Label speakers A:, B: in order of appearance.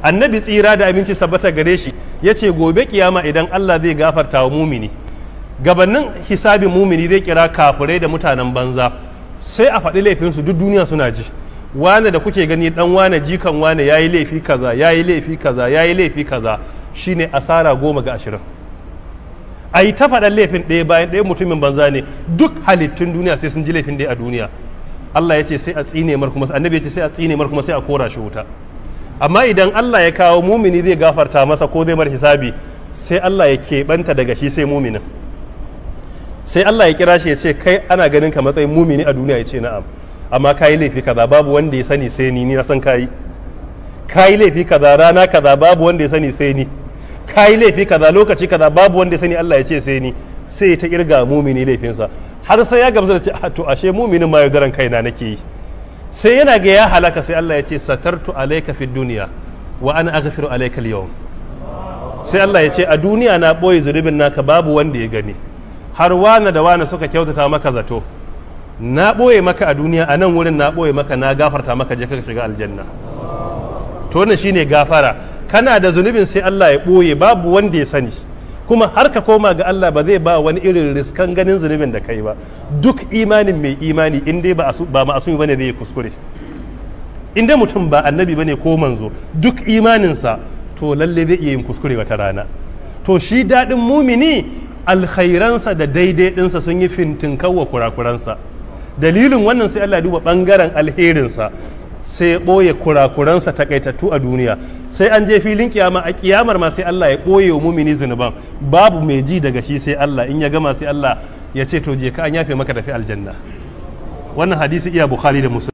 A: Annabi tsira da aminci sabbata gare shi yace gobe kiyama idan Allah zai gafarta wa mumini, gabanin hisabin mumini zai kira kafirai da mutanen banza, sai a faɗi laifinsu duk duniya suna ji. Wane da kuke gani dan wane jikan wane yayi laifi kaza, yayi laifi kaza, yayi laifi kaza, shine asara 10 ga 20. A yi ta faɗan laifin ɗaya bayan ɗaya, mutumin banza ne, duk halittun duniya sai sun ji laifin ɗaya a duniya. Allah ya ce sai a tsine mar kuma, annabi ya ce sai a tsine mar kuma sai a kora shi wuta. Amma idan Allah ya kawo mumini zai gafarta masa ko zai mar hisabi, sai Allah ya keɓanta daga shi sai muminin. Sai Allah ya kira shi ya ce kai ana ganin ka matsayin mumini a duniya, ya ce na'am, amma kayi laifi kaza babu wanda ya sani sai ni, ni na san kayi. Kayi laifi kaza rana kaza babu wanda ya sani sai ni. Kayi laifi kaza lokaci kaza babu wanda ya sani, Allah ya ce sai ni. Sai ta kirga mumini laifinsa har sai ya gamsu da ce to ashe muminin ma yaudaran kaina nake yi. Sai yana ga ya halaka, sai Allah ya ce satartu alayka fid dunya wa ana aghfiru alayka al-yawm. Sai Allah ya ce a duniya na boye zunubin naka babu wanda ya gani, har wane da wane suka kyautata maka zato, na boye maka a duniya, a nan wurin na boye maka, na gafarta maka, je ka shiga aljanna. To wannan shine gafara. Kana da zunubin sai Allah ya boye babu wanda ya sani, kuma har ka koma ga Allah ba zai ba wani irin riskan ganin zunubin da kai ba. Duk imanin mai imani in dai ba ma'asumi bane zai kuskure, in dai mutum ba annabi bane ko manzo, duk imaninsa to lalle zai iya yin kuskure wata rana. To shi daɗin mumini alkhairansa da daidai ɗinsa sun yi fintinkawa kurakuransa. Dalilin wannan sai Allah ya duba ɓangaren alherinsa sai ya ɓoye kurakuransa takaitattu a duniya. Sai an je filin kiyama, a kiyamar ma sai Allah ya ɓoye wa mumini zunuban, babu mai ji daga shi sai Allah. In ya gama sai Allah ya ce to je ka an yafe maka, tafi aljanna. Wannan hadisi iya Bukhari da Muslim.